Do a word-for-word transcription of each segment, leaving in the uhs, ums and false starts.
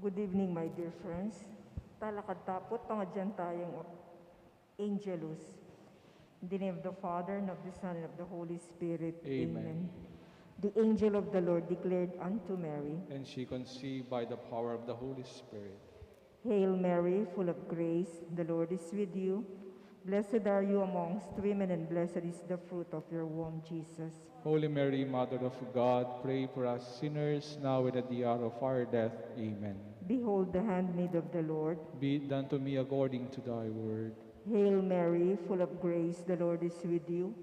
Good evening, my dear friends. Talakad ta pu't pangadyan tayang Angelus. In the name of the Father, and of the Son, and of the Holy Spirit. Amen. Amen. The angel of the Lord declared unto Mary. And she conceived by the power of the Holy Spirit. Hail Mary, full of grace, the Lord is with you. Blessed are you amongst women, and blessed is the fruit of your womb, Jesus. Holy Mary, Mother of God, pray for us sinners now and at the hour of our death. Amen. Behold the handmaid of the Lord. Be it done to me according to thy word. Hail Mary, full of grace, the Lord is with you.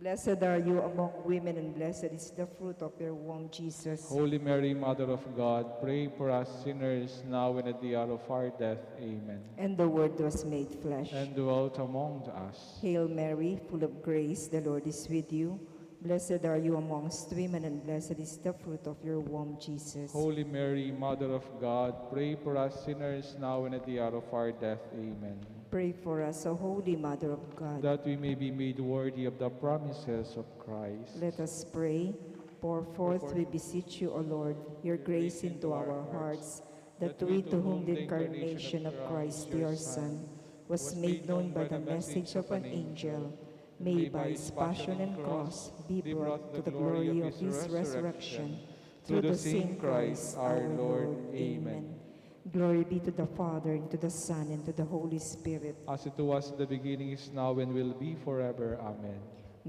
Blessed are you among women, and blessed is the fruit of your womb, Jesus. Holy Mary, Mother of God, pray for us sinners now and at the hour of our death. Amen. And the Word was made flesh. And dwelt among us. Hail Mary, full of grace, the Lord is with you. Blessed are you amongst women, and blessed is the fruit of your womb, Jesus. Holy Mary, Mother of God, pray for us sinners now and at the hour of our death. Amen. Pray for us, O Holy Mother of God. That we may be made worthy of the promises of Christ. Let us pray. Pour forth, we beseech you, O Lord, your grace into our hearts, that we, to whom the incarnation of Christ, your Son, was made known by the message of an angel, may by his passion and cross be brought to the glory of his resurrection, through the same Christ our Lord. Amen. Glory be to the Father, and to the Son, and to the Holy Spirit. As it was in the beginning, is now, and will be forever. Amen.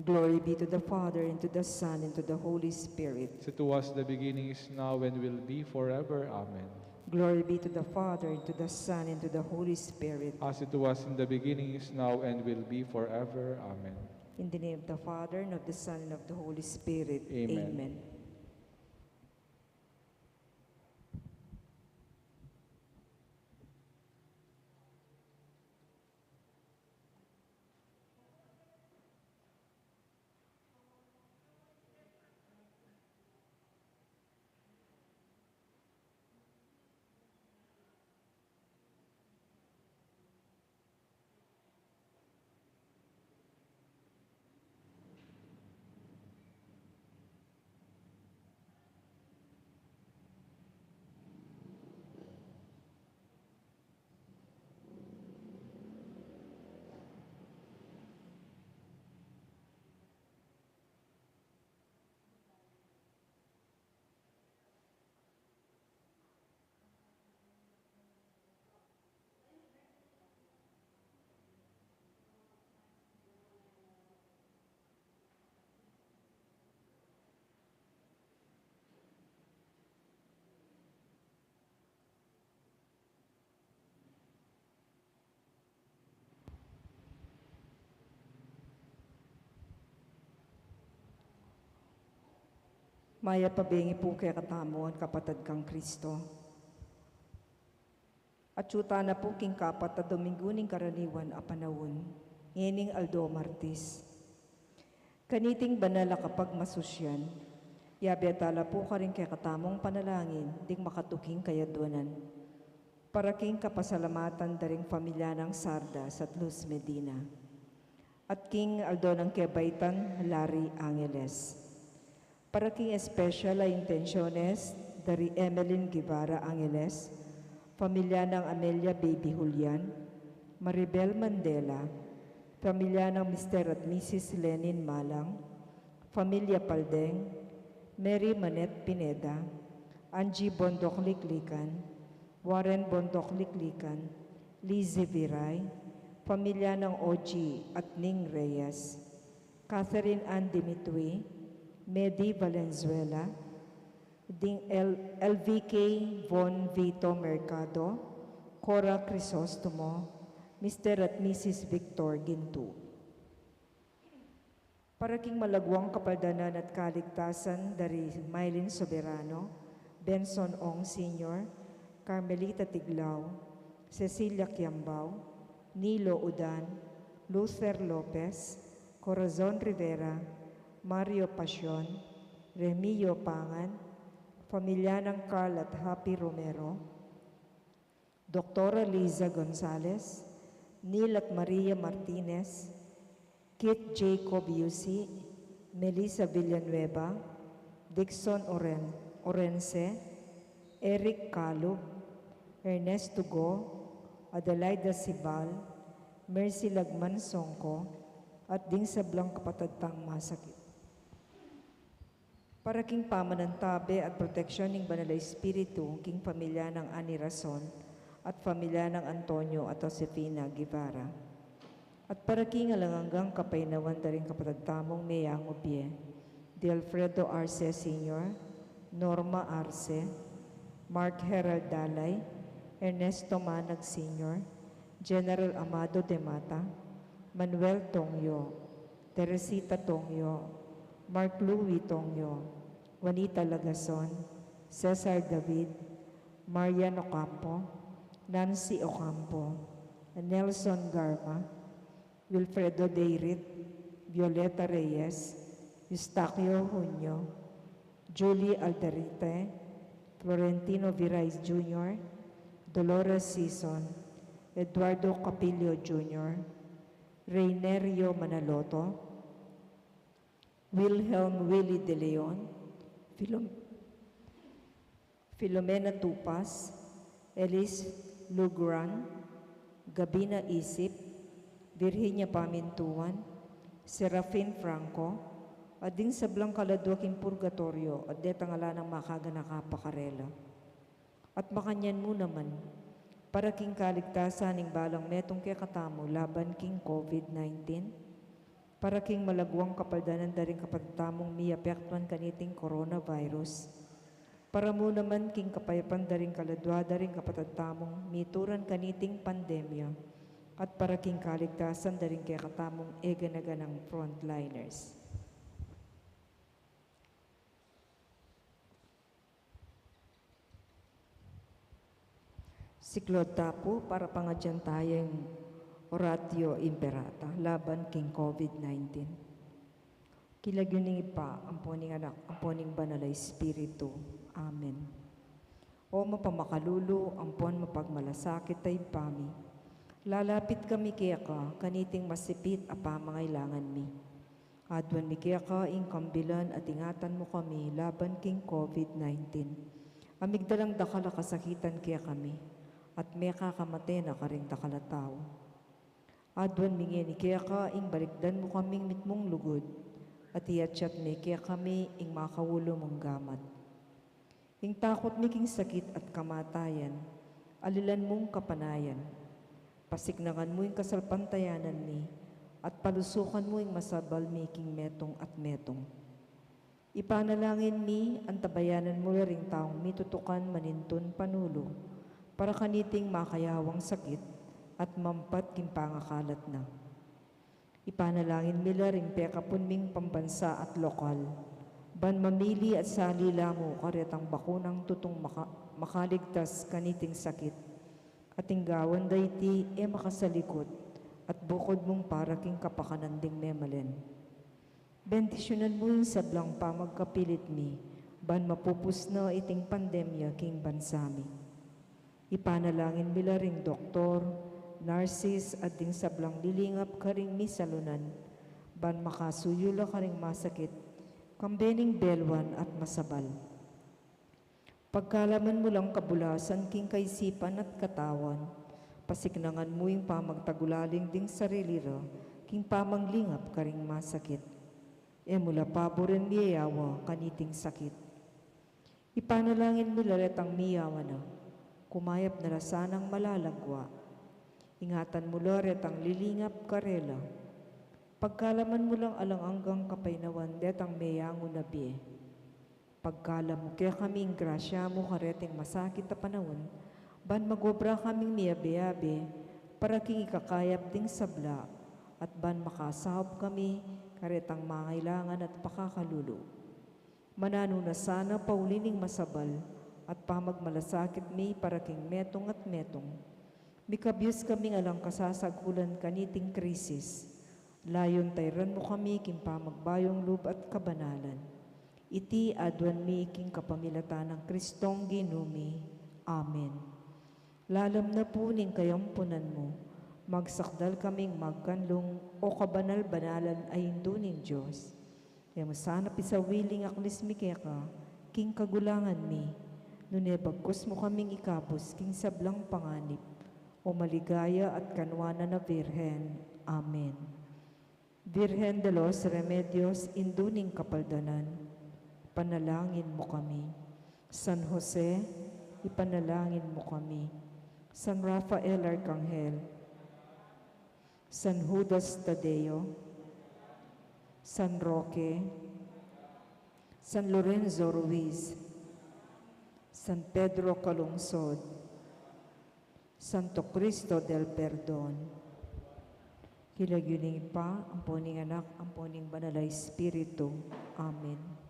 Glory be to the Father, and to the Son, and to the Holy Spirit. As it was in the beginning, is now, and will be forever. Amen. Glory be to the Father, and to the Son, and to the Holy Spirit. As it was in the beginning, is now, and will be forever. Amen. In the name of the Father, and of the Son, and of the Holy Spirit. Amen. Amen. Mayap a bengi pu kekatamu, kapatad kang Kristo. Atyu tana pu king kapat a Domingo ning karaniwan a panaun, ngening aldo Martis. Kaniting banal a kapagmasusyan, yabe tala pu karing kekatamung panalangin ding makatuking kayadwanan. Para king kapasalamatan da ring pamilya nang Sardas at Luz Medina. At king aldo nang kebaitan Larry Angeles. Para king espesyal a intensyones da ri Emeline Guevara Angeles, pamilya nang Amelia Baby Julian, Maribel Mandela, pamilya nang Mister at Missus Lenin Malang, pamilya Paldeng, Mary Manette Pineda, Angie Bondoc Liklikan, Warren Bondoc Liklikan, Lizzie Viray, pamilya nang Ogie at Ning Reyes, Catherine Ann Dimitui, Medi Valenzuela, ding L-, L V K Von Vito Mercado, Cora Crisostomo, Mister at Missus Victor Gintu. Para king malagwang kapaldanan at kaligtasan da ri Mylene Soberano, Benson Ong Senior, Carmelita Tiglao, Cecilia Kiambao, Nilo Udan, Luther Lopez, Corazon Rivera, Mario Pasion, Remio Pangan, pamilya nang Carl at Happy Romero, Doktora Liza Gonzalez, Neil at Maria Martinez, Keith Jacob Yusi, Melissa Villanueva, Dixon Oren-, Orense, Eric Calub, Ernesto Go, Adelaida Sibal, Mercy Lagman Songko, at ding sablang kapatad tang masakit. Para king pamanantabe at proteksyon ning Banal a Espiritu, king pamilya nang Ani Rason, at pamilya nang Antonio at Josefina Guevara. At para king alang anggang kapaynawan da ring kapatad tamung meyangu bie, di Alfredo Arce Senior, Norma Arce, Mark Herald Dalay, Ernesto Manag Senior, General Amado de Mata, Manuel Tongyo, Teresita Tongyo, Mark Louis Tongyo, Juanita Lagason, Cesar David, Marian Ocampo, Nancy Ocampo, Nelson Garma, Wilfredo Deirit, Violeta Reyes, Eustaquio Junio, Julie Alderete, Florentino Virais Junior, Dolores Sison, Eduardo Capillo Junior, Reinerio Manaloto, Wilhelm Willie de Leon, Filom- Filomena Tupas, Elis Lugran, Gabina Isip, Virginia Pamintuan, Serafin Franco, at ding sablang kaladua king purgatoryo, at detang ala nang makaganaka pa karela. At makanyan mu naman, para king kaligtasan ning balang metung kekatamu laban king COVID nineteen, para king malaguang kapaldanan da ring kapatad tamung miapektuan kaniting coronavirus, para mu naman king kapayapan da ring kaladua da ring kapatad tamung mituran kaniting pandemya, at para king kaligtasan da ring kekatamung eganaganang frontliners. Siklaud ta pu para pangadyan taya ing Oratio Imperata laban king COVID nineteen. King lagyu ning Ibpa, ampo ning Anak, ampo ning Banal a Espiritu. Amen. O mapamakalulu, ampon mapagmalasakit a Ibpa mi, lalapit kami keka kaniting masipit a pamangailangan mi. Aduan mi keka ing kambilan at ingatan mu kami laban king COVID nineteen. A migdalang dakal a kasakitan kekami, at mekakamate na karing dakal a tau. Aduan mi ngeni keka ing balikdan mu kaming mitmung lugud, at iatyat me kekami ing makaulu mung gamat. Ing takut mi king sakit at kamatayan, alilan mung kapanayan. Pasiknangan mu ing kasalpantayanan mi, at palusukan mu ing masabal mi king metung at metung. Ipanalangin mi, antabayanan mu la ring taung mitutukan manintun panulu, para kaniting makayawang sakit, at mampat king pangakalat na. Ipanalangin mi la ring pekapun ming pambansa at lokal, ban mamili at sali la mu karetang bakunang tutung maka-, makaligtas kaniting sakit, at ing gawan da iti e makasalikut, at bukud mung para king kapakanan ding memalen. Bendisyunan mu ing sablang pamagkapilit mi, ban mapupus na iting pandemya king bansa mi. Ipanalangin mi la ring doktor, narsis, at ding sablang lilingap karing misalunan, ban makasuyu la karing masakit, kambe ning belwan at masabal. Pagkalaman mu lang kabulasan king kaisipan at katawan, pasiknangan mu ing pamagtagulaling ding sarili ra king pamanglingap karing masakit. E mu la paburen miyayawa kaniting sakit. Ipanalangin mi la retang miyawa na, kumayap na la sanang malalagwa. Ingatan mu la retang lilingap karela. Pagkalaman mu lang alang anggang kapaynawan detang meyangu na bie. Pagkalam mu kekami ing grasya mu kareting masakit a panaun, ban magobra kaming miyabe-yabe para king ikakayap ding sabla, at ban makasaup kami karetang mangailangan at pakakalulu. Mananu na sana pauli ning masabal at pamagmalasakit mi para king metung at metung. Mikabyus kaming alang kasasagulan kaniting krisis. Layun tayran mu kami king pamagbayung lub at kabanalan. Iti aduan mi king kapamilatan nang Kristong Ginu mi. Amen. Lalam na pu ning kayampunan mu, magsakdal kaming magkanlung, o kabanal-banalan a Indu ning Dios. E mu sana pisawili ing aklis mi keka king kagulangan mi, Nune bagkus mu kaming ikabus king sablang panganib, O maligaya at kanwanan a Virgen. Amen. Virgen de los Remedios, Indu ning Kapaldanan, ipanalangin mu kami. San Jose, ipanalangin mu kami. San Rafael Arkanghel, San Judas Tadeo, San Roque, San Lorenzo Ruiz, San Pedro Calungsod, Santo Cristo del Perdon. King lagyu ning Ibpa, ampo ning Anak, ampo ning Banal a Espiritu. Amen.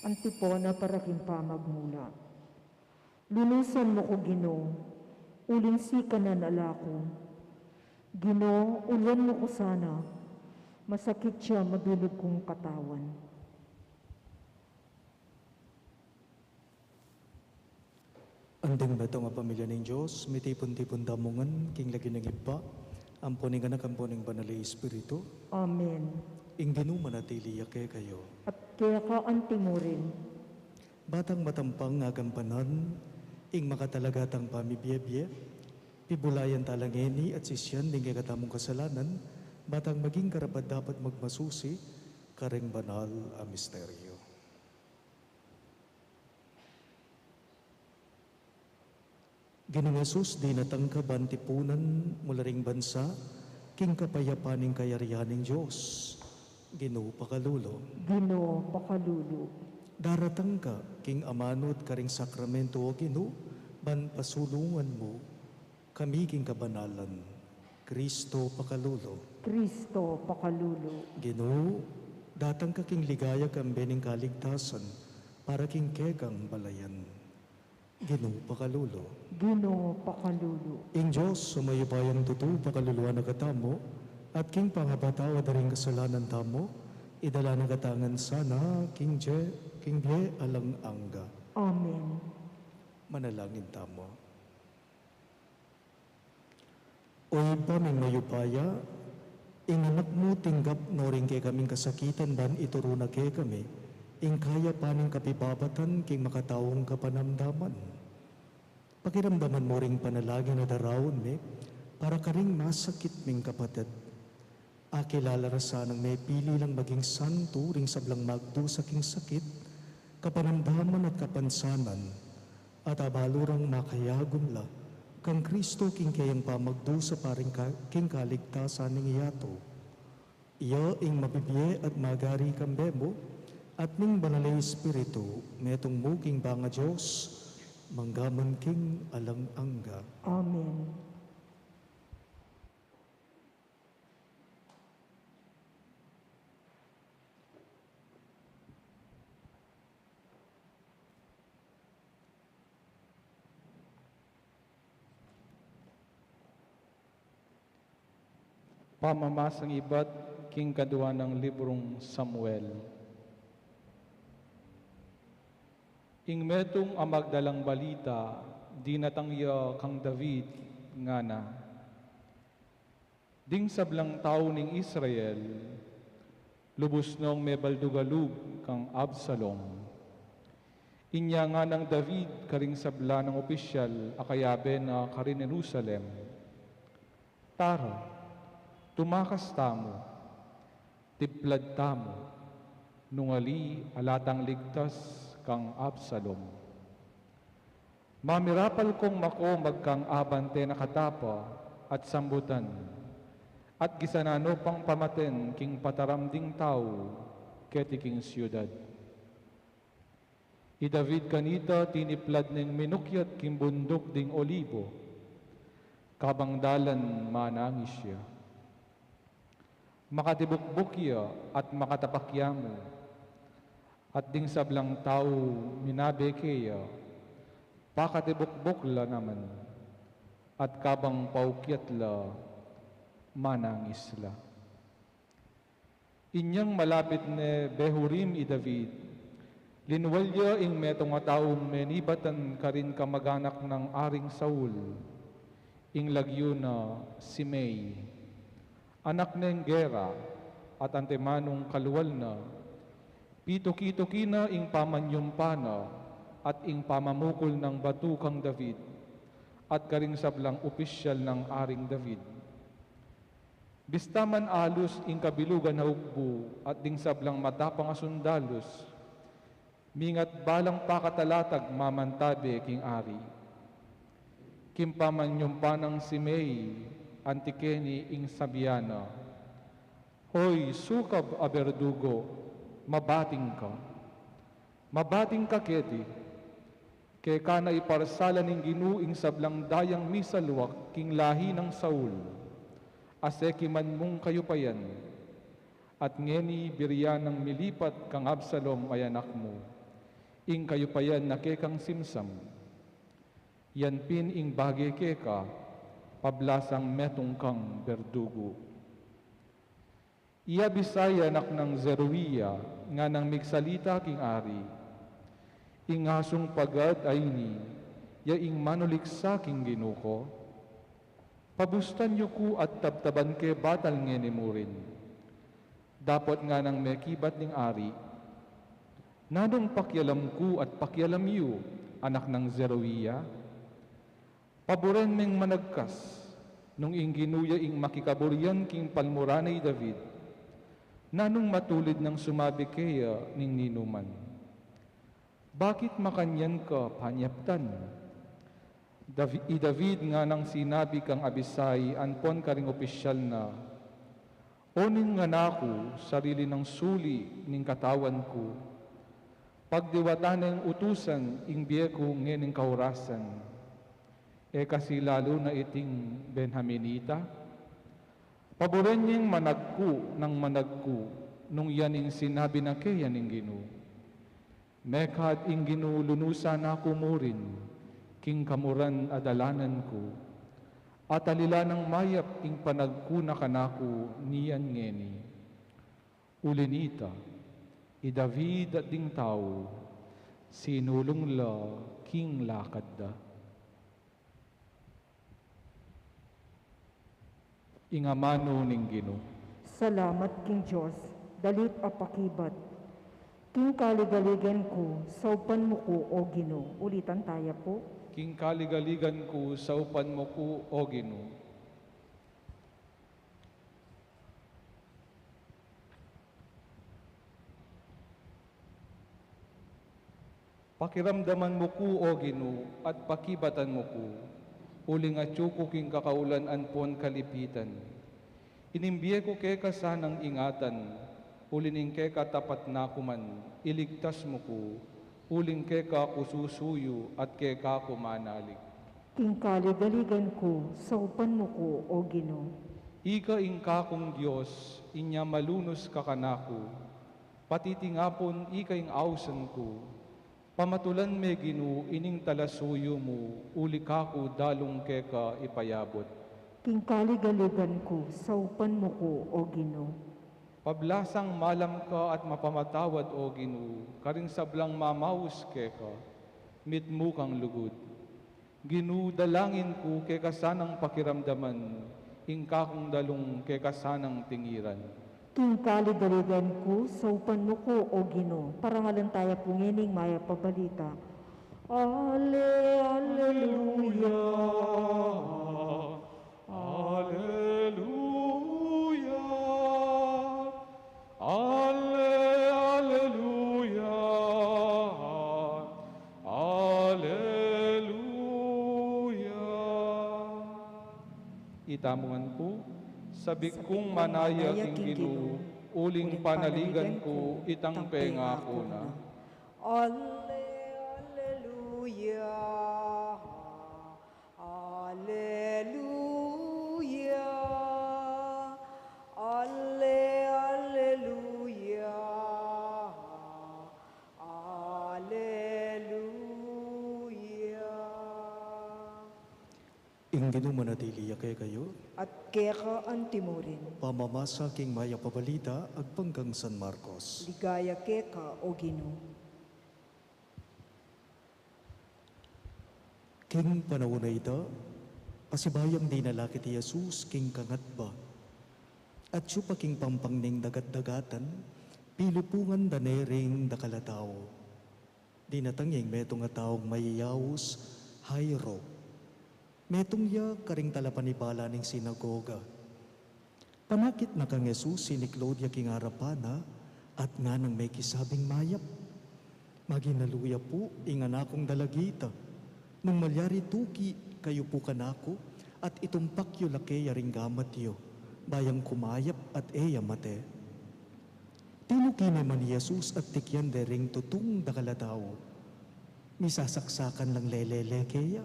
Antipona para king pamagmula. Lunusan mu ku, Ginu, uling sikanan ala ku. Ginu, uluan mu ku sana, masakit ya madulug kung katawan. Anting metung a pamilya ning Dios, mitipun-tipun tamu ngan king lagyu ning Ibpa, ampo ning Anak, ampo ning Banal a Espiritu. Amen. Ing Ginu manatili ya kekayu. At keka antimurin. Batang matampang agampanan ing makatalaga tang pamibie-bie, pibulayan tala ngeni at sisian ding kekatamung kasalanan, batang maging karapat-dapat magmasusi karing banal a misteryo. Ginung Jesus, dinatang ka ban tipunan mu la ring bansa king kapayapan ning kayarian ning Dios. Ginu, pakalulu. Ginu, pakalulu. Daratang ka king amanut karing sakramento, o Ginu, ban pasulungan mu kami king kabanalan. Kristo, pakalulu. Kristo, pakalulu. Ginu, datang ka king ligaya kambe ning kaligtasan para king kekang balayan. Ginu, pakalulu. Ginu, pakalulu. Ing Dios a mayupayang tutu pakaluluan na katamu, at king pangapatawad da ring kasalanan tamu, idala na katamu ngan sana king bie, king bie alang angga. Amen. Manalangin tamu. O Ibpa ming mayupaya, ing Anak mu tinggap no ring kekaming kasakitan ban ituru na kekami ing kayapan ning kapibabatan king makataung kapanamdaman. Pakiramdaman mu ring panalangin a daraun mi para karing masakit ming kapatid. Akilala ra sanang mepili lang maging santu ring sablang magdusa king sakit, kapanamdaman at kapansanan, at abalu rang makayagum la kang Kristo king keyang pamagdusa para king ka-, king kaligtasan ning yatu. Iya ing mabibie at magari kambe mu, at ning Banal a Espiritu, metung mu king banga Dios, mangga man king alang angga. Amen. Pamamasang ibat king kadua nang librung Samuel. Ing metung a magdalang balita, dinatang ya kang David, ngana: Ding sablang tau ning Israel, lubus nong mebaldug a lub kang Absalom. Inya ngana nang David karing sabla nang opisyal a kayabe na karin Jerusalem: Tara, tumakas tamu, tiplad tamu, nung ali ala tang ligtas kang Absalom. Mamirapal kong mako magkang abante na katapa at sambutan, at gisananu pang pamaten king pataram ding tau keti king siudad. I David kanita tiniplad neng minukyat king bunduk ding Olibo. Kabang dalan manangis ya. Makatibukbuk ya at makatapak ya mu. At ding sablang tau minabe keya, pakatibukbuk la naman, at kabang paukyat la, manangis la. Inyang malapit ne Behurim i David, linwal ya ing metung a taung menibatan karin kamaganak nang Aring Saul, ing lagyu na Simei, anak neng Gera, at antimanung kalwal na, pituki-tuki na ing pamanyumpa na, at ing pamamukul nang batu kang David, at karing sablang opisyal nang Aring David. Bista man alus ing kabilugan a hukbu at ding sablang matapang a sundalus, mingat balang pakatalatag mamantabe king ari. King pamanyumpa nang Simei, anti keni ing sabian na, "Hoy, sukab a berdugo, mabating ka. Mabating ka keti. Keka na iparsala ning Ginu ing sablang dayang misalwak king lahi nang Saul, a sekiman mung kayupayan, at ngeni biryan nang milipat kang Absalom a anak mu. Ing kayupayan na kekang simsam, yan pin ing bage keka, pablasang metung kang berdugu. I Abisai anak nang Zeruia, nganang migsalita king ari, Ing asung pagad a ini, ya ing manuliksa king Ginu ko? Pabustan yu ku at tabtaban ke batal ngeni murin. Dapot nganang mekibat ning ari, Nanung pakialam ku at pakialam yu, anak nang Zeruia? Paburen meng managkas, nung ing Ginu ya ing makikaburian king palmuran a i David, nanung matulid nang sumabi keya ning ninuman? Bakit makanyan ka panyaptan? Davi-, i David nganang sinabi kang Abisai ampon karing opisyal na, Onin ngana ku sarili nang suli ning katawan ku, pagdiwatan neng utusan ing bie ku ngening kaurasan. E kasi lalu na iting Benjaminita? Paburen yeng managku nang managku nung yan ing sinabi na keya ning Ginu. Mekad ing Ginu lunusan na ku murin king kamuran a dalanan ku, at alilan nang mayap ing panagku na kanaku niyan ngeni. Uli nita, i David at ding tau, sinulung la king lakad da. Ing amanu ning Ginu. Salamat king Dios, dalit a pakibat. King kaligaligan ku, saupan mu ku, o Ginu. Ulitan taya pu. King kaligaligan ku, saupan mu ku, o Ginu. Pakiramdaman mu ku, o Ginu, at pakibatan mu ku, uling atyu ku king kakaulan ampon kalipitan. Inimbie ku keka sanang ingatan, uli ning keka tapat na ku man, iligtas mu ku, uling keka ku susuyu at keka ku manalig. King kaligaligan ku, saupan mu ku, o Ginu. Ika ing kakung Dios, inya malunus ka kanaku, patitingapun ika ing ausan ku. Pamatulan me, Ginu, ining talasuyu mu, uli kaku dalung keka ipayabut. King kaligaligan ku, saupan mu ku, o Ginu. Pablasang malam ka at mapamatawad, o Ginu, karing sablang mamaus keka, mitmu kang lugud. Ginu, dalangin ku keka sanang pakiramdaman, ing kakung dalung keka sanang tingiran. King kaligaligan ku, saupan mu ku, o Ginu. Parangalan taya pu ngening mayap a balita. Ale, aleluya. Aleluya. Ale, aleluya. Aleluya. Itamu ngan pu, sabik kung manaya king Ginu, uling panaligan ku itang pengaku na. Ale, aleluya. Aleluya. Ale, aleluya. Aleluya. Ing Ginu manatili ya kekayu. At keka antimurin. Pamamasa king mayap a balita agpang kang San Marcos. Ligaya keka, o Ginu. King panaun a ita, pasibayung dinala keti Jesus king kangatba. Atyu pa king pampang ning dagat-dagatan, pilupungan da ne ring dakal a tau. Dinatang ya ing metung a taung mayayaus, Jairo. Metung ya karing talapanibala ning sinagoga. Panakit na kang Jesus, siniklaud ya king arapan na, at nganang mekisabing mayap. Maginalu ya pu ing anak kung dalagita. Nung malyari tuki kayu pu kanaku, at itumpak yu la keya ring gamat yu, ba yang kumayap at e ya mate. Tinuki ne man i Jesus at tikian de ring tutung dakal a tau. Misasaksakan lang lelele keya.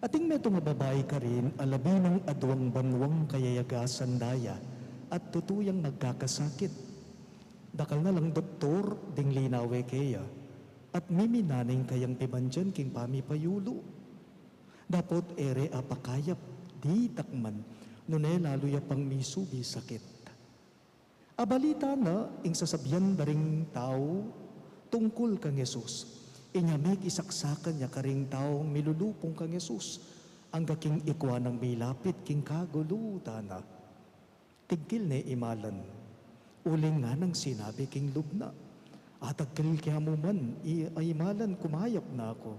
Ating metung a babai karin a labi nang aduang banuang kayayagasan da ya, at tutu yang magkakasakit. Dakal na lang doktor ding linawe keya. at miminan ing kayang pibandian king pamipayulu. Dapot e re apakayap ditak man, nune lalu ya pang misubi sakit. Abalita na ing sasabian da ring tau tungkul kang Jesus. Inya mekisaksakan ya karing taung milulupung kang Jesus, angga king ikua nang milapit king kagulutan na. Tigkil ne imalan. Uling nganang sinabi king lub na, "Atagkil ke mu man, i-, imalan, kumayap na ku."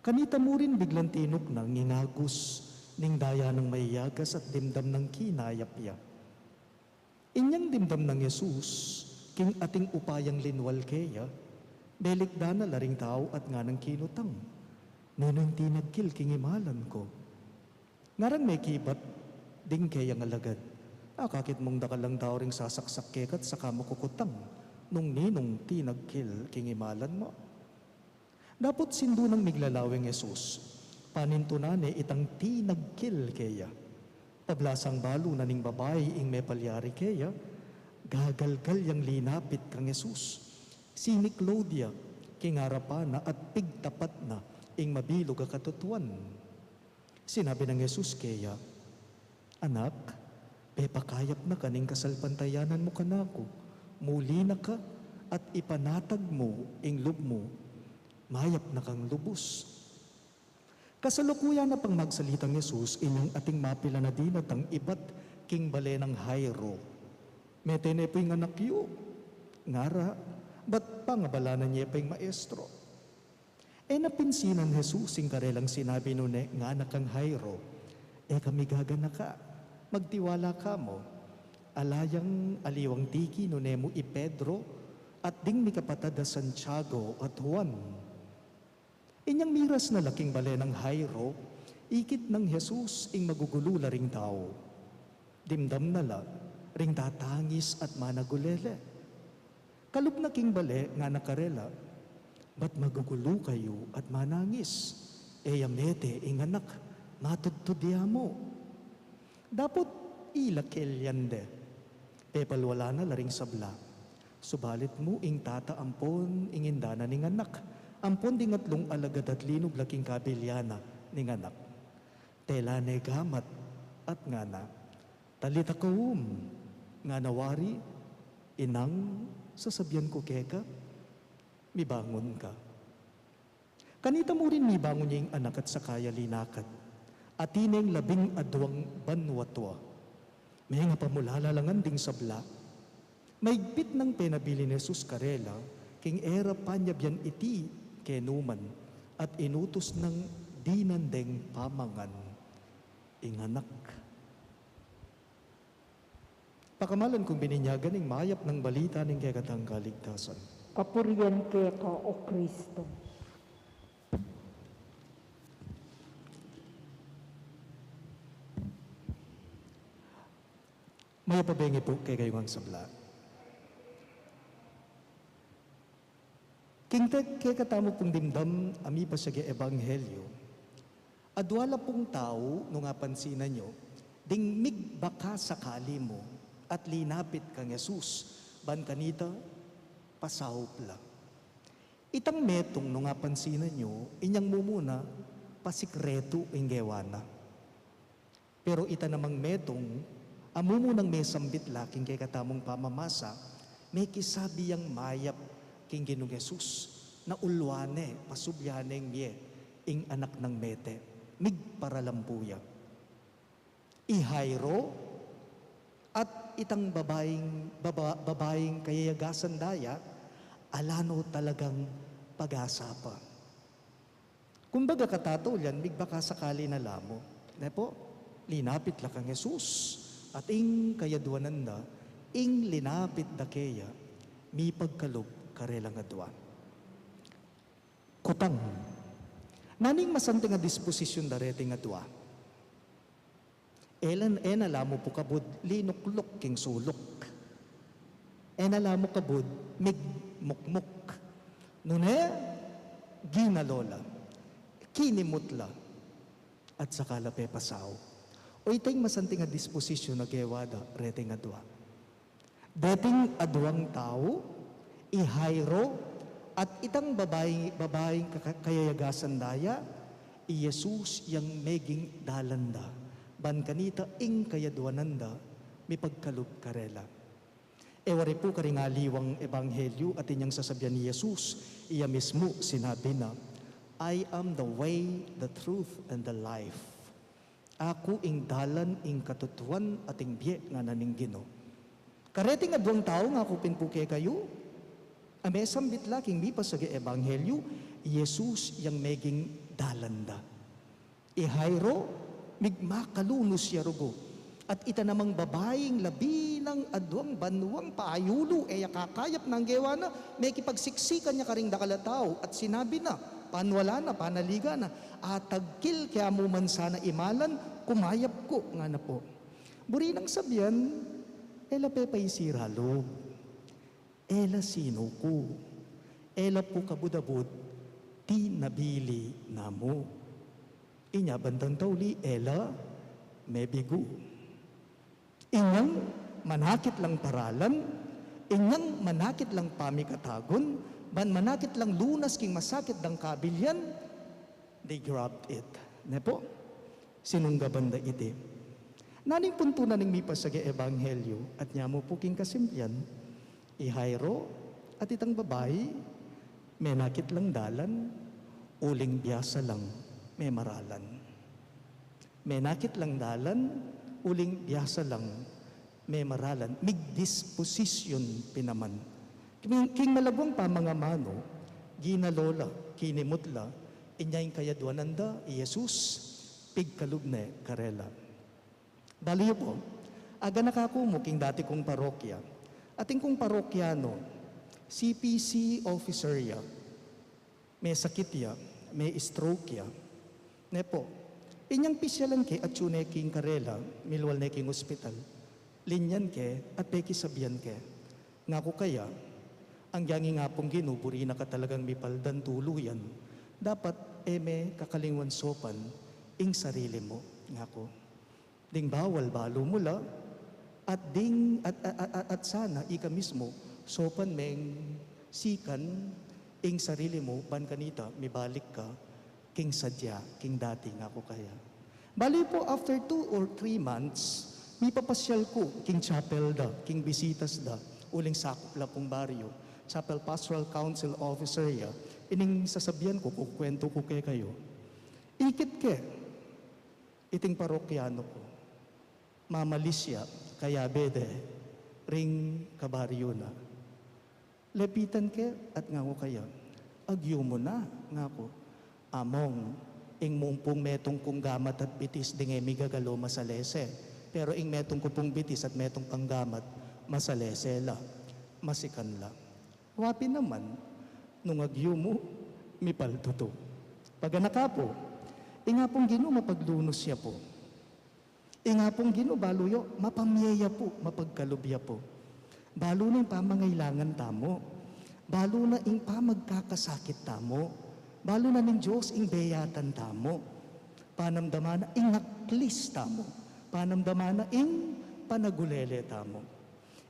Kanita mu rin biglang tinuknang ing agus ning daya nang mayayagas at dimdam nang kinayap ya. Inyang dimdam nang Jesus king ating upayang linwal keya, belikdan na la ring tau at nganang kinutang, "Ninu ing tinagkil king imalan ku?" Ngarang mekibat ding keyang alagad, "Akakit mung dakal lang tau ring sasaksak keka at saka mu kukutang nung ninung tinagkil king imalan mu?" Dapot sindu nang miglalaw ing Jesus, panintunan ne itang tinagkil keya. Pablasang balu na ning babai ing mepalyari keya, gagalgal yang linapit kang Jesus. Siniklaud ya king arapan na at pigtapat na ing mabilug a katutuan. Sinabi nang Jesus keya, "Anak, pepakayap na ka ning kasalpantayanan mu kanaku. Muli na ka at ipanatag mu ing lub mu. Mayap na kang lubus." Kasalukuyan na pang magsalitang Jesus, inyang ating mapilan a dinatang ibat king bale nang Jairo. "Mete ne pu ing anak yu," ngara, "bat pangabalanan ye pa ing maestro." E na pinsinan Jesus ing karelang sinabi, nune ngana kang Jairo, "E ka migaganaka, magtiwala ka mu. Ala yang aliwang tiki nune mu i Pedro at ding mikapatad a Santiago at Juan." Inyang miras na la king bale nang Jairo, ikit nang Jesus ing magugulu la ring tau. Dimdam na la ring tatangis at managulele. Kalub na king bale, ngana karela, "Bat magugulu kayu at manangis? E ya mete ing anak, matudtud ya mu." Dapot ila kelyan de, pepalwalan na la ring sabla. Subalit mu ing tata ampon ing inda na ning anak, ampon ding atlung alagad at linub la king kabilian na ning anak. Tela ne gamat at ngana, "Talita koum," ngana wari, "Inang, sasabian ku keka, mibangun ka." Kanita mu rin mibangun ya ing anak at saka ya linakad. Atin neng labing aduang banua tua. Mengapamulala la ngan ding sabla. Maigpit nang penabilin Jesus karela, king e ra panyabian iti kenu man, at inutus nang dinan deng pamangan ing anak. Pakamalan kung bininyagan ing mayap nang balita ning kekatang kaligtasan. Kapurian keka, O Kristo. Mayap a bengi pu kekayu ngang sabla. King te-, kekatamu pung dimdam a mipasiag a ebanghelyu, adua la pung tau, nung apansinan yu, ding migbaka sakali mu at linapit kang Jesus, ban kanita pasaup la. Itang metung, nung apansinan yu, inyang mumuna pasikretu ing gewa na. Pero ita namang metung a mumunang mesambit la king kekatamung pamamasa, mekisabi yang mayap king Ginung Jesus, na ulwan ne, pasublian neng mie ing anak nang mete, migparalampu ya. I Jairo at itang babaing, baba-, babaing kayayagasan da ya, ala no talagang pag-asa pa. Kumbaga, katataulian, migbaka sakali na la mu. Ne pu, linapit la kang Jesus, at ing kayaduanan da, ing linapit da keya, mipagkalub karelang adua. Kutang. Nanu ing masanting a disposisyun da reting adua? E la, e na la mu pu kabud linukluk king suluk. E na la mu kabud migmukmuk. Nune, ginalo la, kinimut la, at saka la pepasaup. O, ita ing masanting a disposisyun a gewa da reting adua. Deting aduang tau, i Jairo At itang babai, babaing kaka-, kayayagasan da ya, i Jesus yang meging dalan da, ban kanita ing kayadwanan da, mipagkalub karela. E wari pu karing aliwang ebanghelyu, atin yang sasabian i Jesus, iya mismu sinabi na, "I am the way, the truth, and the life." Aku ing dalan, ing katutuan, at ing bie, ngana ning Ginu. Kareting aduang tau, ngaku pin pu kekayu, a mesambit la king mipasagang ebanghelyu, i Jesus yang meging dalan da. I Jairo, migmakalunus ya rugu. At ita namang babaing labi nang aduang banuang payulu, e ya kakayap nang gewa na, mekipagsiksikan ya karing dakal a tau, at sinabi na, panwala na, panaligan na, "Atagkil ke mu man sana imalan, kumayap ku," ngana pu. Buri nang sabian, e la pepaisira lub. E la sinuku. E la pu kabud-abud, tinabili na mu. Inya bantang tauli, e la mebigu. Inyang manakit lang paralan, inyang manakit lang pamikatagun, ban manakit lang lunas king masakit dang kabilian, they grabbed it. Ne pu? Sinunggaban da iti. Nanu ing puntu na ning mipasagang ebanghelyu, at nyamu pu king kasimplian, i Jairo at itang babai, menakit lang dalan, uling biasa lang memaralan. Menakit lang dalan, uling biasa lang memaralan, migdisposisyun pin naman. King, king malagwang pamangamanu, ginalo la, kinimut la, inya ing kayadwanan da, i Jesus, pigkalub ne karela. Balu yu pu, aganaka ku mu king dati kung parokya. Atin kung parokyanu, C P C officer ya. Mesakit ya, me-stroke ya. Ne pu, inyang pisyalan ke, atyu ne king karela, milwal ne king ospital. Linyan ke, at pekisabian ke. Ngaku kaya, anggyang ing Apung Ginu, buri na ka talagang mipaldan tuluyan. Dapat e me kakalingwan saupan ing sarili mu, ngaku. Ding bawal balu mu la, at ding, at, at, at, at, at sana ika mismu, saupan meng sikan ing sarili mu, ban kanita, mibalik ka king sadya, king dati, ngaku kaya. Balu yu pu, after two or three months, mipapasyal ku king chapel da, king bisitas da, uling sakup la pung baryu, chapel pastoral council officer ya, ining sasabian ku, kukwentu ku kekayu. Ikit ke, iting parokyanu ku. Mamalis ya, kayabe de, ring kabaryu na. Lepitan ke at ngaku kaya, "Agyu mu na," ngaku. "Among, ing mu pung metung kung gamat at bitis ding e migagalu masalese. Pero ing metung ku pung bitis at metung pang gamat, masalese la, masikan la." Wa pin naman, nung agyu mu, mipaltutu. Paganaka pu, ing Apung Ginu mapaglunus ya pu. Ing Apung Ginu, balu yu, mapamye ya pu, mapagkalub ya pu. Balu na ing pamangailangan tamu. Balu na ing pamagkakasakit tamu. Balu na ning Dios ing beyatan tamu. Panamdaman na ing aklis tamu. Panamdaman na ing panagulele tamu.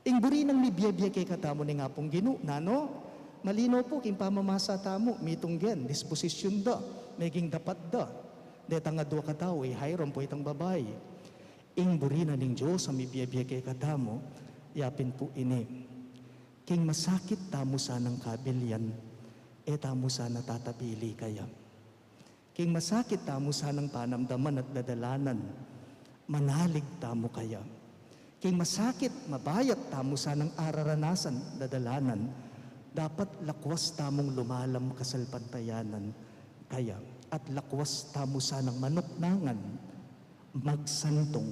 Ing buri nang mibie-bie kekatamu ning Apung Ginu, nanu? Malino pu, king pamamasa tamu, mitung gen, disposisyun da, meging dapat da. Detang adua katau, i Jairo ampo itang babai. Ing buri na ning Dios a mibie-bie kekatamu, yapin pu ini. King masakit tamu sanang kabilian, e tamu sana tatabili kaya. King masakit tamu sanang panamdaman at dadalanan, manalig tamu kaya. King masakit, mabayat tamu sanang araranasan, dadalanan, dapat lakwas tamung lumalam kasalpantayanan kaya, at lakwas tamu sanang manuknangan, magsantung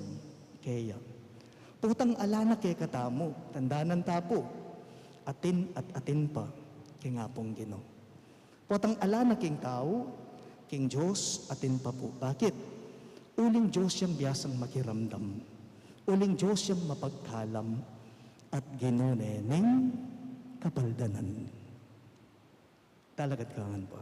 keya. Potang ala na kekatamu, tandanan ta pu, atin at atin pa king Apung Ginu. Potang ala na king tau, king Dios atin pa pu. Bakit? Uling Dios yang biasang makiramdam. Uling Dios yang mapagkalam at Ginu ne ning kapaldanan. Talakad ka ngan pu.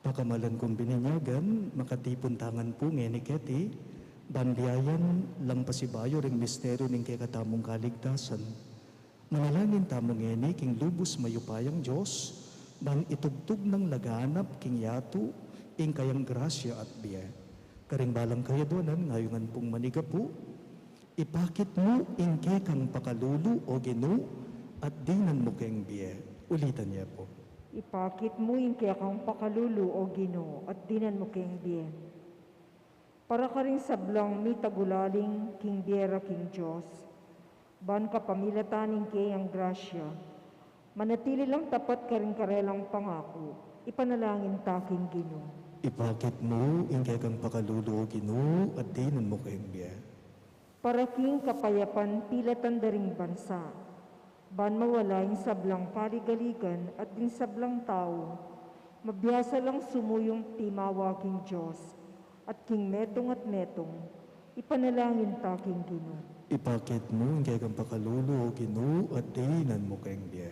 Pakamalan kung bininyagan, makatipun tangan pu ngeni keti, ban liayan lang pasibayu ring misteryu ning kekatamung kaligtasan. Manalangin tamu ngeni king lubus mayupayang Dios, ban itugtug nang laganap king yatu ing kayang grasya at bie. Karing balang kayadwanan, ngayungan pung manigapu, ipakit mu ing kekang pakalulu, O Ginu, at dinan mu keng bie. Ulitan ye pu. Ipakit mu ing kekang pakalulu, O Ginu, at dinan mu keng bie. Para karing sablang mitagulaling king bie ra king Dios, ban kapamilatan ning keyang grasya, manatili lang tapat karing karelang pangaku, ipanalangin ta king Ginu. Ipakit mu ing kekang pakalulu, O Ginu, at dinan mu keng bie. Para king kapayapan pilatan da ring bansa, ban mawala ing sablang paligaligan at ding sablang tau, mabiasa lang sumuyung timawa king Dios, at king metung at metung, ipanalangin ta king Ginu. Ipakit mu ing kekang pakalulu, O Ginu, at dinan mu keng bie.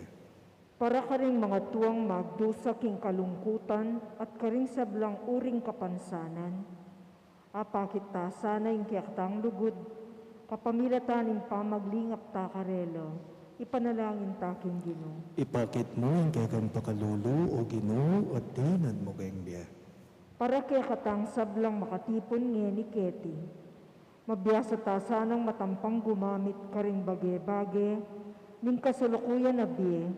Para karing mangatuang magdusa king kalungkutan at karing sablang uring kapansanan, apakit ta sana ing kekatang lugud, kapamilatan ning pamaglingap ta karela, ipanalangin ta king Ginu. Ipakit mu ing kekang pakalulu, O Ginu, at dinan mu keng bie. Para kekatang sablang makatipun ngeni keti, mabiasa ta sanang matampang gumamit karing bage-bage ning kasalukuyan a bie,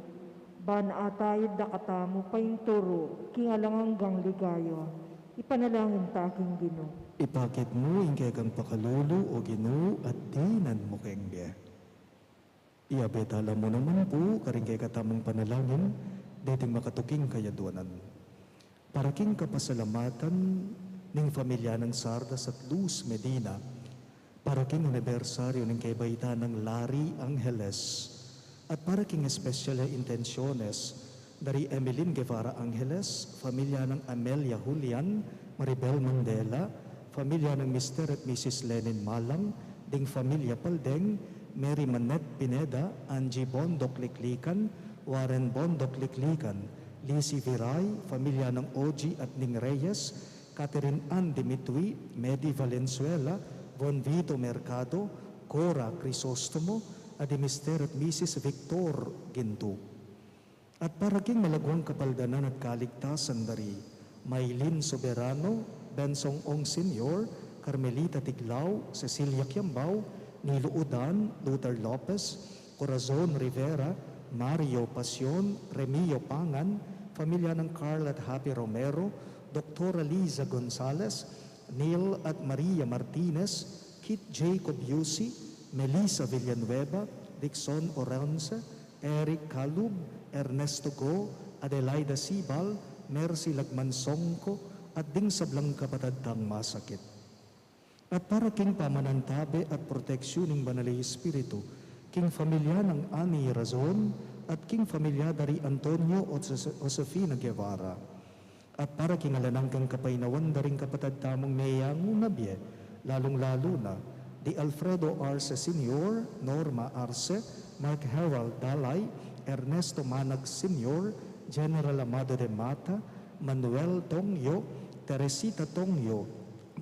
ban ataid da katamu painturu king alang anggang ligaya, ipanalangin ta king Ginu. Ipakit mu ing kekang pakalulu, O Ginu, at dinan mu keng bie. Iyabe tala mu naman pu karing kekatamung panalangin deting makatuking kayadwanan. Para king kapasalamatan ning familya nang Sardas at Luz Medina, para king anibersaryu ning kebaitan nang Larry Angeles, at para king espesyal a intensiones da ri Emeline Guevara Angeles, familya nang Amelia Julian, Maribel Mandela, familya nang Mister at Missus Lenin Malang, ding familya Paldeng, Mary Manette Pineda, Angie Bondoc Liklikan, Warren Bondoc Liklikan, Lizzie Viray, familya nang Ogie at Ning Reyes, Catherine Ann Dimitri, Medi Valenzuela, Von Vito Mercado, Cora Crisostomo, at di Mister at Missus Victor Gintu. At para king malaguang kapaldanan at kaligtasan da ri Maylin Soberano, Bensong Ong Senior, Carmelita Tiglao, Cecilia Kiambao, Nilo Udan, Luther Lopez, Corazon Rivera, Mario Pasion, Remio Pangan, familya nang Carl at Happy Romero, Doktora Liza Gonzalez, Neil at Maria Martinez, Kit Jacob Yusi, Melissa Villanueva, Dixon Orense, Eric Calub, Ernesto Go, Adelaida Sibal, Mercy Lagman Songco, at ding sablang kapatad tang masakit. At para king pamanantabe at proteksiun ning Banal a Espiritu, king familya nang Ani Razon, at king familya da ri Antonio at Jose-, Josefina Guevara. At para king alang anggang kapaynawan da ring kapatad tamung meyangu na bie, lalung-lalu na, di Alfredo Arce Senior, Norma Arce, Mark Harold Dalay, Ernesto Manag Senior, General Amado de Mata, Manuel Tongyo, Teresita Tongyo,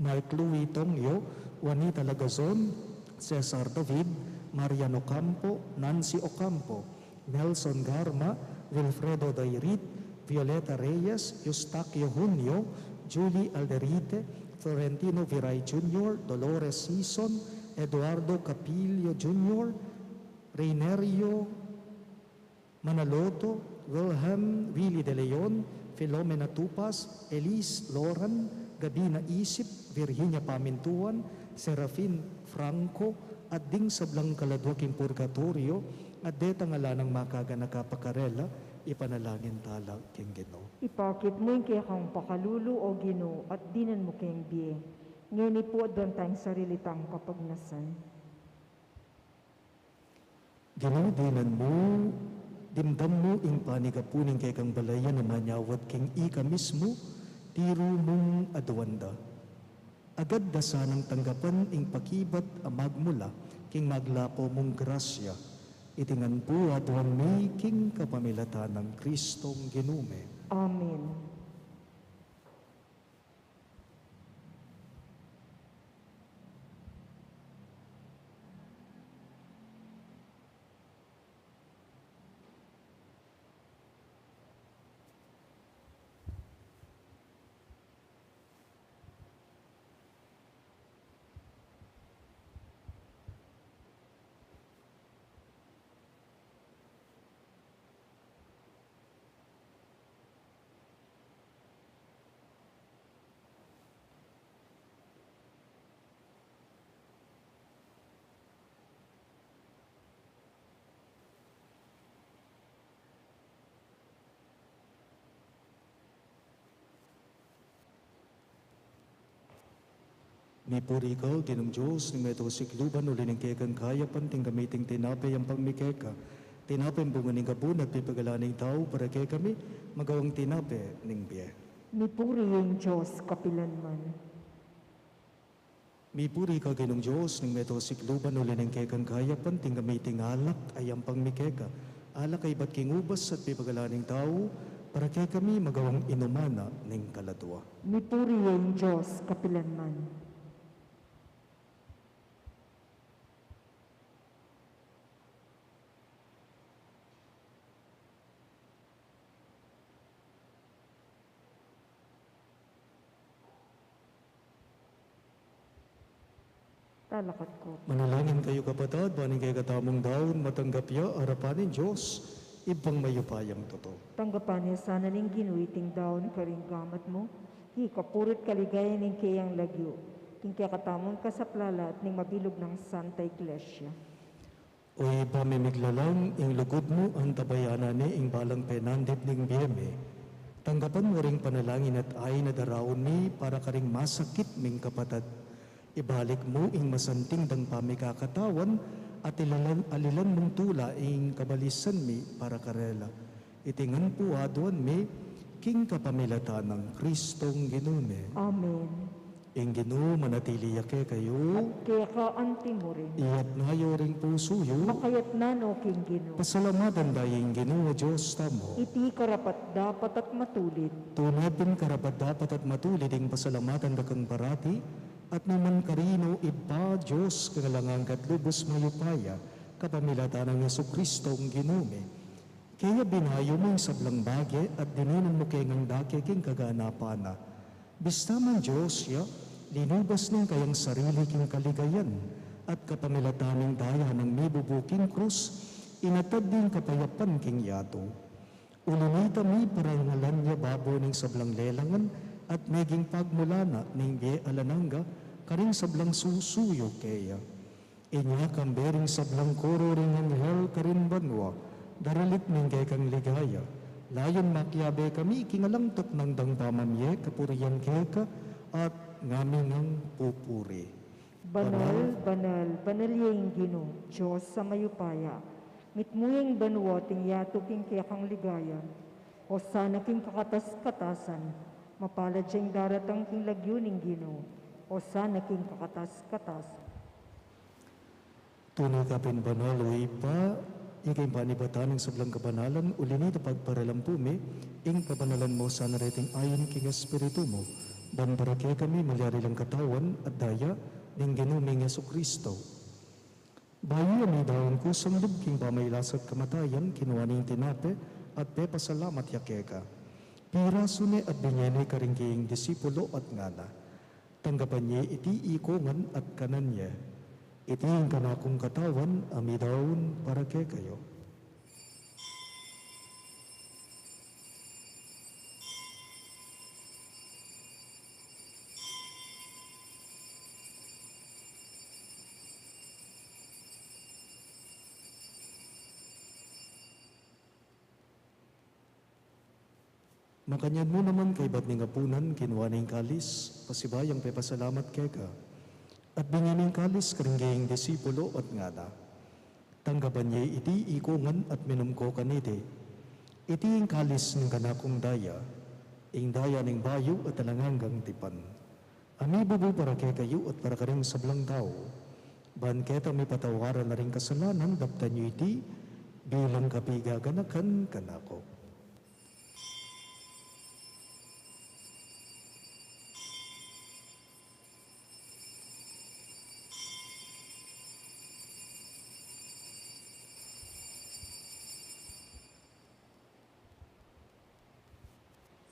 Mark Louis Tongyo, Juanita Lagazon, Cesar David, Marian Ocampo, Nancy Ocampo, Nelson Garma, Wilfredo Dairit, Violeta Reyes, Eustaquio Junio, Julie Alderite, Florentino Viray Junior, Dolores Sison, Eduardo Capillo Junior, Reinerio Manaloto, Wilhelm Willy de Leon, Filomena Tupas, Elise Loran, Gabina Isip, Virginia Pamintuan, Serafin Franco, at ding sablang kaladwa king purgatoryo, at detang ala nang makaganaka pa karela, ipanalangin tala king Ginu. Ipakit mu ing kekang pakalulu, O Ginu, at dinan mu keng bie. Ngeni pu at dantang sarili tang kapagnasan. Ginu, dinan mu, dimdam mu ing panigapu ning kekang balayan a manyawad king ika mismu, tiru mung aduan da. Agad da sanang tanggapan ing pakibat a magmula king maglapo mung grasya. Iti ngan pu aduan mi king kapamilatan nang Kristong Ginu mi. Amen. Mipuri ka, Ginung Dios ning meto sikluban, uli ning kekang kayapan, tinggap mi iting tinape, yampang mi keka. Tinape bunga ning gabun at pipagalan ning tau, para kekami magawang tinape ning bie. Mipuri ing Dios kapilanman. Mipuri ka, Ginung Dios ning meto sikluban, uli ning kekang kayapan, tinggap mi iting alak, a yampang mi keka. Alak a ibat king ubas at pipagalan ning tau, para kekami magawang inuman na ning kaladua. Mipuri ing Dios kapilanman. Talakad ku. Manalangin kayu, kapatad, ban ing kekatamung daun matanggap ya arapan ning Dios, Ibpang mayupayang tutu. Tanggapan na sana ning Ginu iting daun karing gamat mu, king kapurian at kaligayan ning keyang lagyu, king kekatamung kasaplalan at ning mabilug nang Santa Iglesia. O Ibpa mi miglalang, ing lugud mu antabayanan ne ing balang penandit ning bie mi. Tanggapan mu ring panalangin at ain a daraun mi para karing masakit ming kapatad. Ibalik mu ing masanting dang pamikakatawan at ilalan, alilan mung tula ing kabalisan mi para karela. Iti ngan pu aduan mi king kapamilatan nang Kristong Ginu mi. Amen. Ing Ginu manatili ya kekayu. At keka anti mu rin. Iyatas yu ring pusu yu. Makayatas no king Ginu. Pasalamatan da ing Ginu a Dios tamu. Iti karapat-dapat at matulid. Tune pin karapat-dapat at matulid ing pasalamatan da kang parati, at nukarin man, Ibpa, Dios king alang angga at lubus mayupaya, kapamilatan nang Jesucristo ing Ginu mi. Kaya binayu mu ing sablang bage at dininan mu ke ngang dake king kaganapan na. Bista man Dios ya, linubas ne ing kayang sarili king kaligayan, at kapamilatan ning daya nang mibubu king krus, inatad ne ing kapayapan king yatu. Uli na nita, miparangalan ya babo ning sablang lelangan at meging pagmulana ning bie alang angga karing sablang susuyu keya. Inya kambe ring sablang koro ring anghel karin banua, daralit ning kekang ligaya. Layun makiabe kami king alang tuknang dang pamamie kapurian keka at ngami ngang pupuri. Banal, banal, banal ya ing Ginu, Dios a mayupaya. Mitmu ya ing banua at ing yatu king kekang ligaya. Osana king kakatas-katasan. Mapalad ya ing daratang king lagyu ning Ginu. Osana king kakatas-katasan. Tune ka pin banal, o Ibpa, ika ing panibatan ning sablang kabanalan, uli na nita pagparalampu mi ing kabanalan mu sana reting ain king Espiritu mu, ban para kekami malyari lang katawan at daya ning Ginu ming Jesucristo. Bayu ya midaun kusang lub king pamailas at kamatayan, kinua ne ing tinape at pepasalamat ya keka. Pirasu ne at binye ne karing kayang disipulo at ngana, tanggapan ye iti ikongan at kanan ye. Iti ing kanakung katawan a midaun para kekayu. Makanyan mu naman kaybat ning apunan, kinua ne ing kalis, pasibayu yang pepasalamat keka. At binye ne ing kalis karing kayang disipulo at ngana, tanggapan ye iti ikongan at minum ko kaniti. Iti ing kalis ning kanakung daya, ing daya ning bayu at alang anggang tipan. A mibubu para kekayu at para karing sablang tau. Ban keta mipatawaran la ring kasalanan, daptan yu iti bilang kapigaganakan kanaku.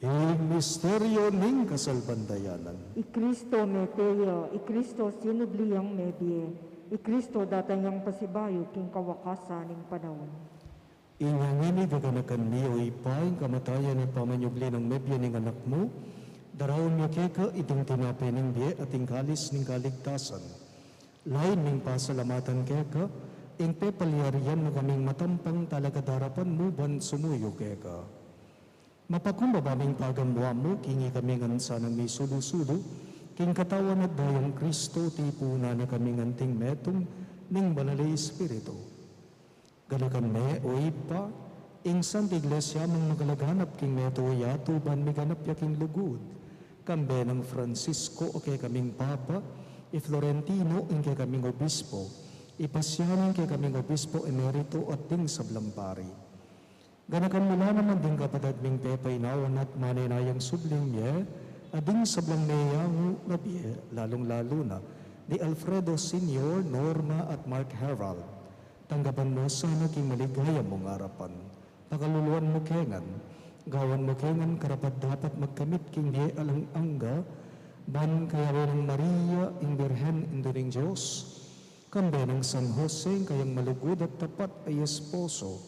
Ing misteryu ning kasalpantayanan. I Kristo mete ya, i Kristo sinubli yang mebie, i Kristo datang yang pasibayu king kawakasan ning panaun. Inya ngeni gaganakan mi, o Ibpa, ing kamatayan at pamanyubli nang mebie ning Anak mu, daraun mi keka iting tinape ning bie at ing kalis ning kaligtasan. Lain ming pasalamatan keka ing pepalyarian mu kaming matampang talakad king arapan mu ban sumuyu keka. Mapakumbaba ming pagamuan mu king ikami ngan sanang misulu-sulu Ing katawan at dayang Kristo, tipunan na kaming anting metung ning Banal a Espiritu. Ganakan me, o Ibpa, ing Santa Iglesia mung magalaganap king metung a yatu ban miganap ya king lugud. Kambe nang Francisco a kekaming Papa, i Florentino ing kekaming Obispo, i Pasiano ing kekaming Obispo Emerito at ding sablang pari. Ganakan mu la naman ding kapatad ming pepainawa na at manenayang subling mie, at ding sablang meyangu na bie, lalung-lalu na di Alfredo Senior, Norma at Mark Herald. Tanggapan mu sana king maligaya mung arapan. Pakaluluan mu ke ngan, gawan mu ke ngan karapat-dapat magkamit king bie alang angga, ban kayabe nang Maria ing Birhen, Indu ning Dios, kambe nang San Jose ing kayang malugud at tapat a esposo,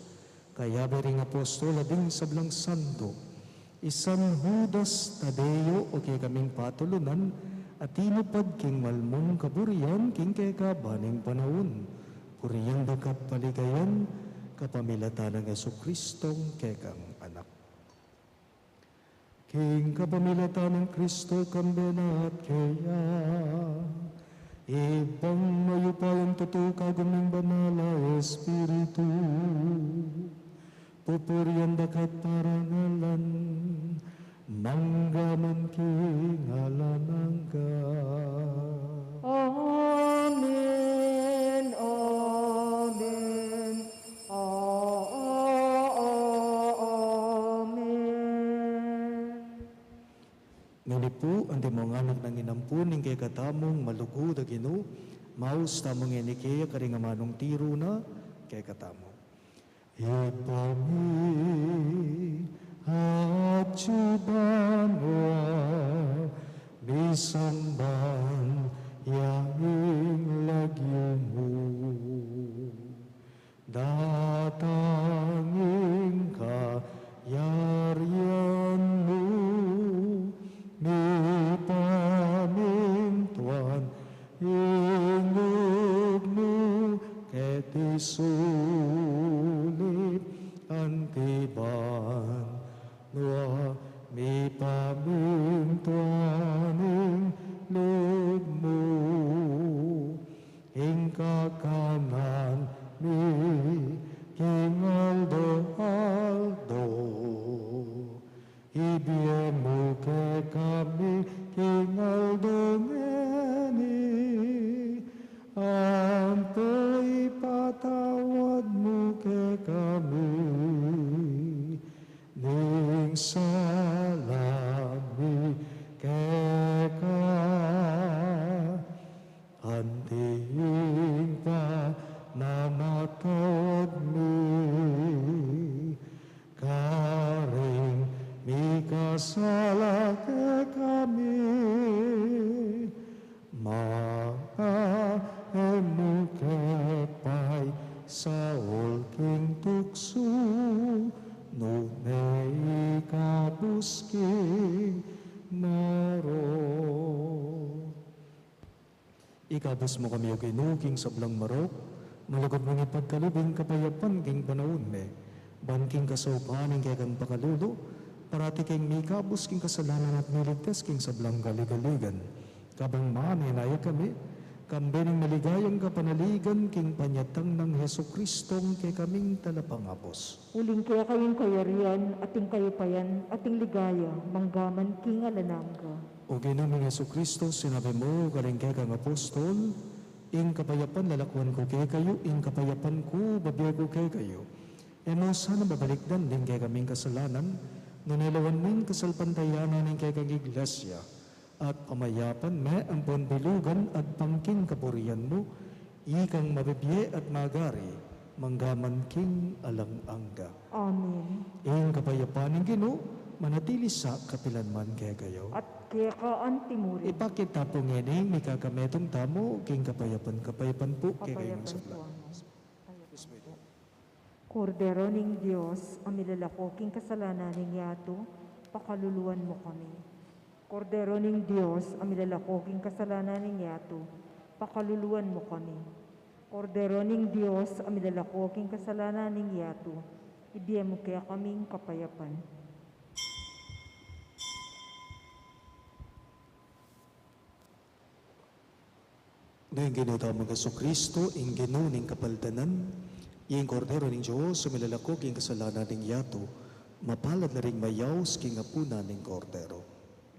kayabe ring apostol a ding sablang santo, i San Judas Tadeo a kekaming patulunan, a tinupad king malmung kaburian king kekaban ning panaun. Purian da ka at paligayan kapamilatan nang Jesucristong kekang Anak. King kapamilatan nang Kristo, kambe na at keya, Ibpang mayupayang tutu, kagum ning Banal a Espiritu, pupurian da ka at parangalan, mangga man king alang angga. Amen, amen, a-, a-, amen. Ngeni pu, antimong anak nang inampun ning kekatamung malugud a Ginu, maus tamu ngeni keya karing amanung tiru na kekatamu. Ibpa mi, atsu ka banua, misamban ya ing lagyu mu. Datang ing kayarian mu, mipamintuan ing lub mu keti sulip anti banua, mipamintuan ing lub mu. Ing kakanan mi king aldo-aldo, ibie mu kekami king aldo ngeni, ampo ipatawad mu kekami ning sala mi keka, anti ing pamamatawad mi karing mikasala kekami, manga e mu ke paisaul king tuksu, nune ikabus king marok. Ikabus mu kami, O Ginu, king sablang marok, malugud mung ipagkalub ing kapayapan king panaun mi, ban king kasaupan ning kekang pakalulu, parati keng mikabus king kasalanan at miligtas king sablang kaligaligan. Kabang manenaya kami, kambe ning maligayang kapanaligan king panyatang nang Jesucristong kekaming Talapangabus. Uling keka ing kayarian, at ing kayupayan, at ing ligaya, mangga man king alang angga. O Ginu ming Jesucristo, sinabi mu karing kekang apostol, ing kapayapan lalakwan ku kekayu, ing kapayapan ku bibie ku kekayu. E mu sana babalikdan ding kekaming kasalanan, nune lawan mu ing kasalpantayanan ning kekang Iglesia, at pamayapan me ampon bilugan agpang king kaburian mu, ikang mabibie at magari, mangga man king alang angga. Amen. Ing kapayapan ning Ginu, manatili sa kapilan man kekayu. At keka antimurin. Ipakit ta pu ngeni ing mikakametung tamu king kapayapan. Kapayapan pu kekayu. Kapayapan pu. Kordero ning Dios, a milalako king kasalanan ning yatu, pakaluluan mu kami. Kordero ning Dios, a milalako king kasalanan ning yatu, pakaluluan mu kami. Kordero ning Dios, a milalako king kasalanan ning yatu, ibie mu kekaming kapayapan. Ning Ginu tamung Jesucristo, ing Ginu ning kapaldanan, ing Kordero ning Dios, a milalako king kasalanan ning yatu, mapalad la ring mayaus king apunan ning Kordero.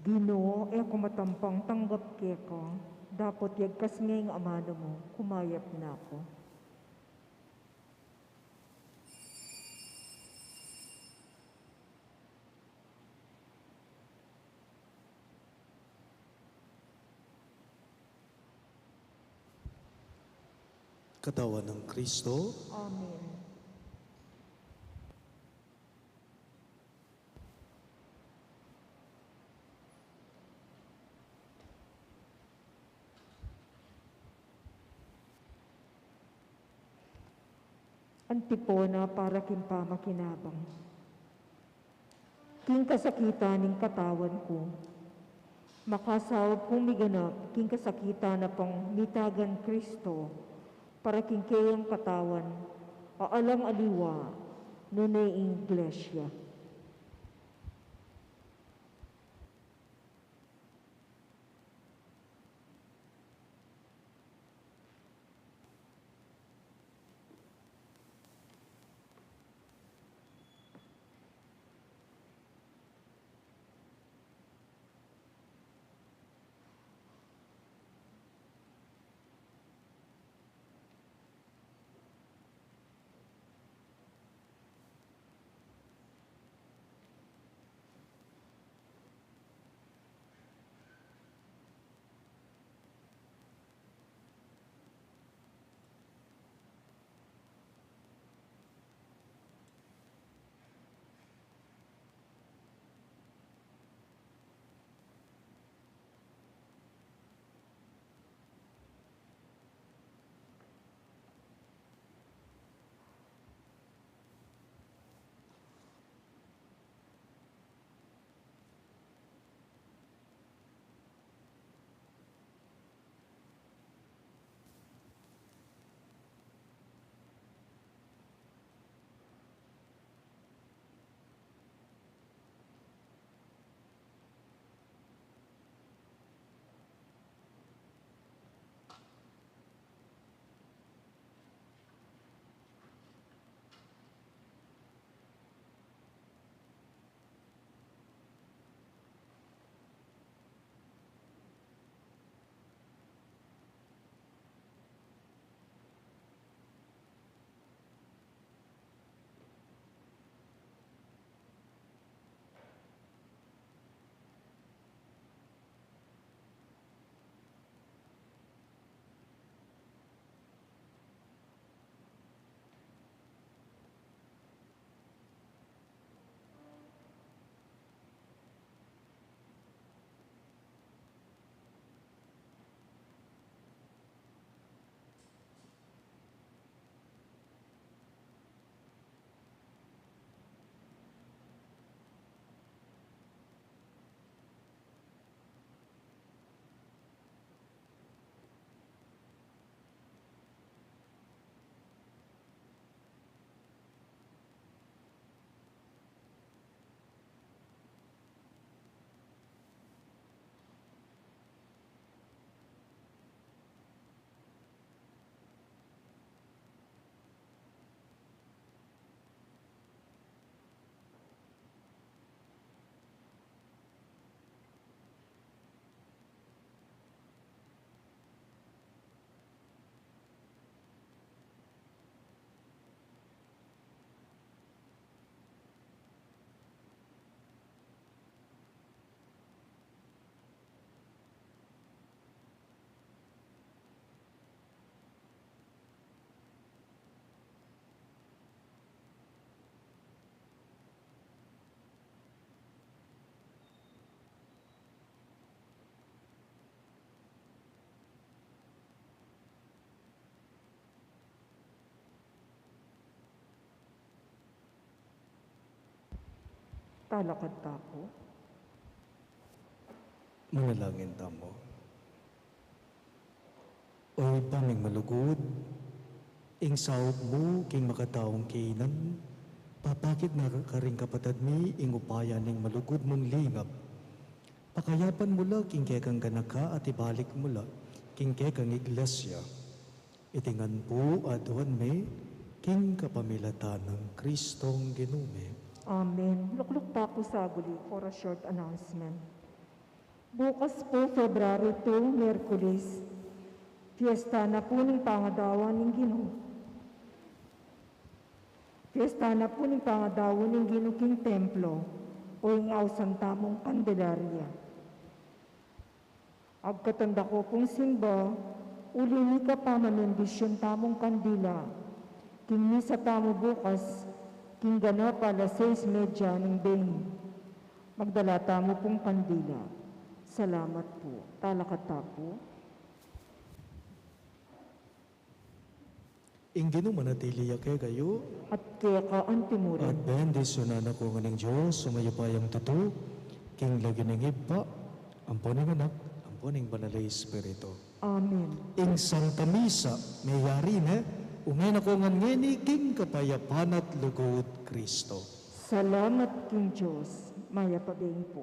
Ginu, e ku matampang tanggap keka, dapot yagkas nge ing amanu mu, kumayap na ku. Katawan nang Kristo. Amen. Antipona para king pamakinabang. King kasakitan ning katawan ku, makasaup kung miganap king kasakitan na pang mitagan Kristo, para king keyang katawan, a alang aliwa, nune ing Iglesia. Talakad ta pu. Manalangin tamu. O Ibpa ming malugud, ing saup mu king makataung kainan, papakit na karing kapatad mi ing upaya ning malugud mung lingap. Pakayapan mu la king kekang ganaka at ibalik mu la King kekang Iglesia, iti ngan pu aduan mi, king kapamilatan nang Kristong Ginu mi. Amen. Lukluk ta pu saguli for a short announcement. Bukas pu, February two, Miyerkules, fiesta na pu ning Pangadawan ning Ginu. Fiesta na pu ning Pangadawan ning Ginu king templo, o ing ausan tamung Candelaria. Agkatan da ko pung simba, uli ning kapamamendisyun tamung kandila, king misa tamu bukas, king ganap alas sais medya ning bengi. Magdala tamu pung kandila. Salamat pu. Talakad ta pu. Ing Ginu manatili ya kekayu. At keka antimurin. At bendisyunan na kayu ngan ning Dios, a mayupayang tutu, king lagyu ning Ibpa, ampo ning Anak, ampo ning Banal a Espiritu. Amen. Ing Santa Misa, meyari ne, ume na kayu ngan ngeni king kapayapan at lugud Kristo. Salamat king Dios, mayap a bengi pu.